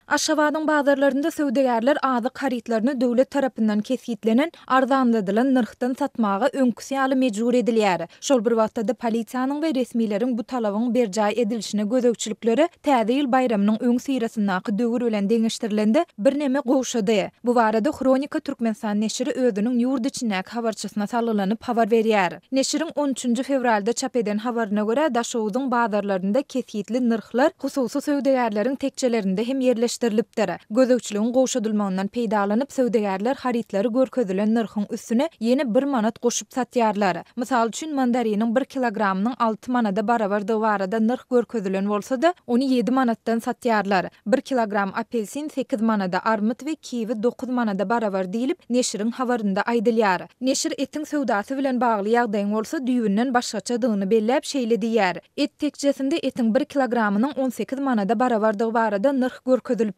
Aşgabadyň bazarlarynda söwdagärler azyk harytlaryny döwlet tarapyndan kesgitlenen arzanladylan nyrhdan satmaga öňküsi ýaly mejbur edilýär. Şol bir wagtda-da polisiýanyň we resmileriň bu talabyň berjaý edilişine gözegçilikleri Täze ýyl baýramynyň öňüsyrasyndaky döwür bilen deňeşdirilende birneme gowşady. Bu barada Hronika Türkmenistan neşiri özüniň ýurt içindäki habarçysyna salgylanyp habar berýär. Neşiriň on üçünji fewralda çap eden habaryna görä, Daşoguzyň bazarlarynda kesgitli nyrhlar hususy söwdagärleriň tekjelerinde hem ýerleşdirilipdir. Gözegçiligiň gowşadylmagyndan peýdalanyp, söwdagärler harytlary görkezilen nyrhyň üstüne ýene bir manat goşup satýarlar. Mysal üçin, mandariniň bir kilogramynyň alty manada barabardygy barada nyrh görkezilen bolsa-da, ony ýedi manatdan satýarlar. Bir kilogram apelsin sekiz manada, armyt we kiwi dokuz manada barabar diýlip, neşiriň habarynda aýdylýar. Neşir etiň söwdasy bilen bagly ýagdaýyň bolsa düýbünden başgaçadygyny belläp, şeýle diýýär, Et tekjesinde etiň bir kilogramynyň 18 manada barabardygy barada nyrh görkezilipdir.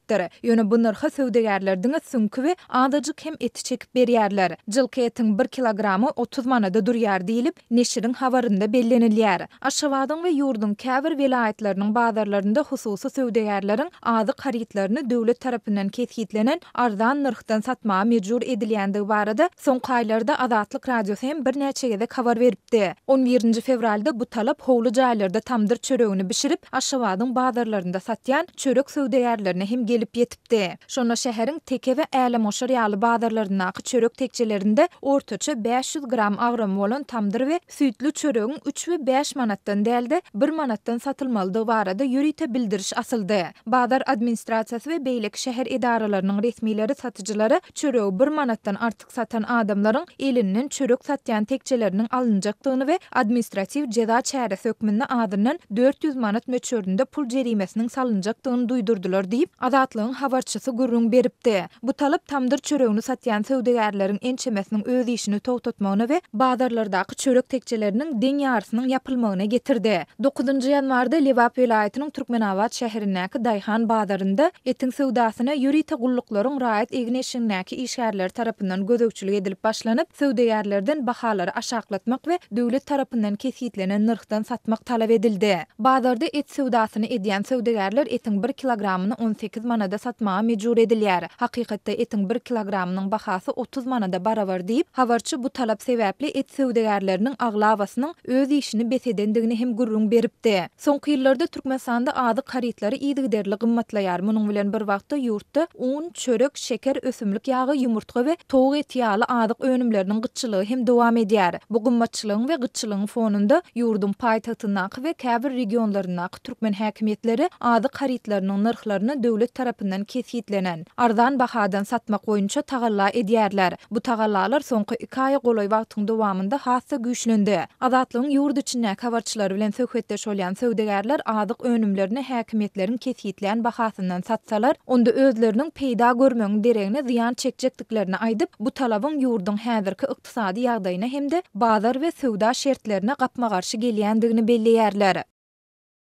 Ýöne bu nyrha söwdagärler diňe süňki we azajyk hem eti çekip berýärler. Jylky etiň bir kilogramy 30 manada durýar diýlip, neşiriň habarynda bellenilýär. Aşgabadyň we ýurduň käbir welaýatlarynyň bazarlarynda hususy söwdagärleriň azyk harytlaryny döwlet tarapyndan kesgitlenen arzan nyrhdan satmaga mejbur edilýändigi barada soňky aýlarda Azatlyk Radiosy hem birnäçe gezek habar beripdi. On birinji fewralda bu talap howly jaýlarda tamdyr çöregini bişirip, Aşgabadyň bazarlarynda satýan çörek söwdagärlerine hem gelip ýetipdi. Şonda şäheriň Teke we Älemgoşar ýaly bazarlaryndaky çörek tekjelerinde ortaça 500 gram agramy bolan tamdyr we süýtli çöregiň üç we bäş manatdan däl-de, bir manatdan satylmalydygy barada ýörite bildiriş asyldy. Bazar administrasiýasy we beýleki şäher edaralarynyň resmileri satyjylara çöregi bir manatdan artyk satan adamlaryň elinden çörek satýan tekjeleriniň alynjakdygyny we administratiw jeza çäresi hökmünde azyndan 400 manat möçberinde pul jerimesiniň salynjakdygyny duýdurdylar diýip, Azatlygyň habarçysy gürrüň beripdi. Bu talap tamdyr çöregini satýan söwdagärleriň ençemesiniň öz işini togtatmagyna we bazarlardaky çörek tekjeleriniň deň ýarysynyň ýapylmagyna getirdi. Dokuzynjy ýanwarda Lebap welaýatynyň Türkmenabat şäherindäki daýhan bazarynda etiň söwdasyna ýörite gulluklaryň raýat egin-eşigindäki işgärleri tarapyndan gözegçilik edilip başlanyp, söwdagärlerden bahalary aşaklatmak we döwlet tarapyndan kesgitlenen nyrhdan satmak talap edildi. Bazarda et söwdasyny edýän söwdagärler etiň bir kilogramyny 18 manada satmaga mejbur edilýär. Hakykatda etiň bir kilogramynyň bahasy 30 manada barabar diýip, habarçy bu talap sebäpli et söwdagärleriniň aglabasynyň öz işini bes edendigini hem gürrüň beripdi. Soňky ýyllarda Türkmenistanda azyk harytlary yzygiderli gymmatlaýar. Munuň bilen bir wagtda ýurtda un, çörek, şeker, ösümlik ýagy, ýumurtga we towuk eti ýaly azyk önümleriniň gytçylygy hem dowam edýär. Bu gymmatçylygyň we gytçylygyň fonunda ýurduň paýtagtyndaky we käbir regionlaryndaky türkmen häkimiýetleri azyk harytlarynyň nyrhlaryny döwlet tarapyndan kesgitlenen, arzan bahadan satmak boýunça tagalla edýärler. Bu tagallalar soňky iki aýa golaý wagtyň dowamynda has-da güýçlendi. Azatlygyň ýurt içindäki habarçylary bilen söhbetdeş bolýan söwdagärler azyk önümlerini häkimiýetleriň kesgitlän bahasyndan satsalar, onda özleriniň peýda görmegiň deregine zyýan çekjekdiklerini aýdyp, bu talabyň ýurduň häzirki ykdysady ýagdaýyna hem-de bazar we söwda şertlerine gapma-garşy gelýändigini belleýärler.